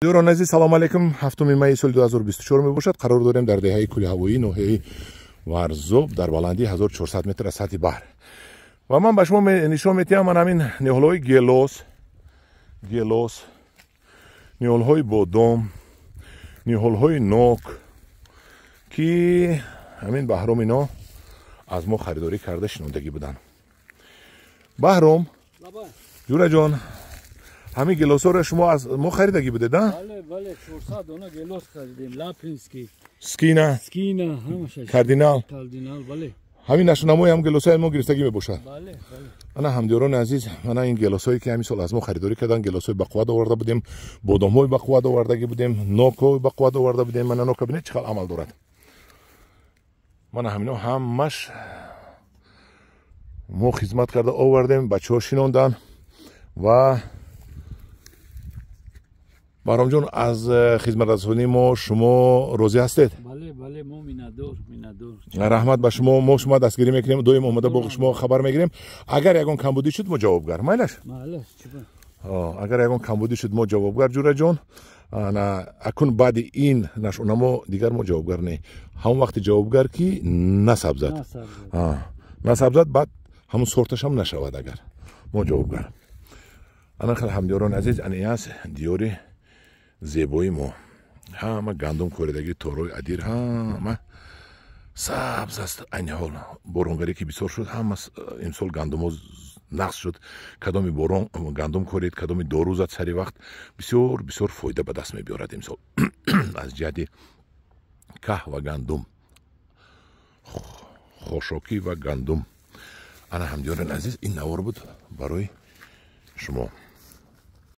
Дӯрони азиз, салом алейкум. 7 майи соли 2024 мебошад. Қарор дорем дар деҳаи Кӯлиҳавоӣ, ноҳияи Варзоб, дар баландии 1400 метр аз сатҳи баҳр. Ва ман ба шумо нишон метиҳам ман ҳамин ниҳолҳои гелос, гелос, ниҳолҳои бодом, ниҳолҳои нок, ки ҳамин Баҳром ино аз мо харидорӣ карда шинондагӣ буданд. Баҳром, ҷураҷон, ҳамин гелосҳоро шумо аз мо харидагӣ будед, а? Бале, бале, 400 дона гелос харидем, лапинский. Скина. Скина, ҳамаша. Кардинал. Кардинал, бале. Ҳамин нашунамои ҳам гелосҳои мо гирифтагӣ мебошад. Бале, бале. Ана, ҳамдиёрони азиз, ана ин гелосҳое, ки ҳамин сол аз мо харидорӣ карданд, гелосҳои бақувват оварда будем, бодомҳои бақувват овардагӣ будем, нокҳои бақувват оварда будем. Мана нока бинед, чӣ хел амал дорад. Мана ҳамино ҳамаш мо хизмат карда овардем, бачаҳо шинонданд. Ва Баҳромҷон, аз хизматрасонии мо шумо розӣ ҳастед? Бале, бале, мо миннатдор, миннатдор. Раҳмат ба шумо. Мо шумо дастгирӣ мекунем, доим омада боғи шумо хабар мегирем. Агар ягон камбудӣ шуд, мо ҷавобгар, майлаш? Майлаш. Агар ягон камбудӣ шуд, мо ҷавобгар, ҷураҷон. Акун баъди ин нашъунамо дигар мо ҷавобгар не. Ҳамон вақти ҷавобгар, ки насабзад, насабзад, баъд ҳамон сорташам нашавад, агар мо ҷавобгар. Ана хел, ҳамдиёрони азиз, ани аст диёри зебои мо. Ҳама гандум коридагӣ, торои адир ҳама сабз аст. Айни ҳол боронгарӣ ки бисёр шуд, ҳама имсол гандумҳо нақс шуд. Кадоми борон гандум корид, кадоми дору зад сари вақт, бисёр бисёр фоида ба даст мебиёрад имсол аз ҷиҳати каҳ ва гандум, хошокӣ ва гандум. Ана, ҳамдиёрони азиз, ин навор буд барои шумо.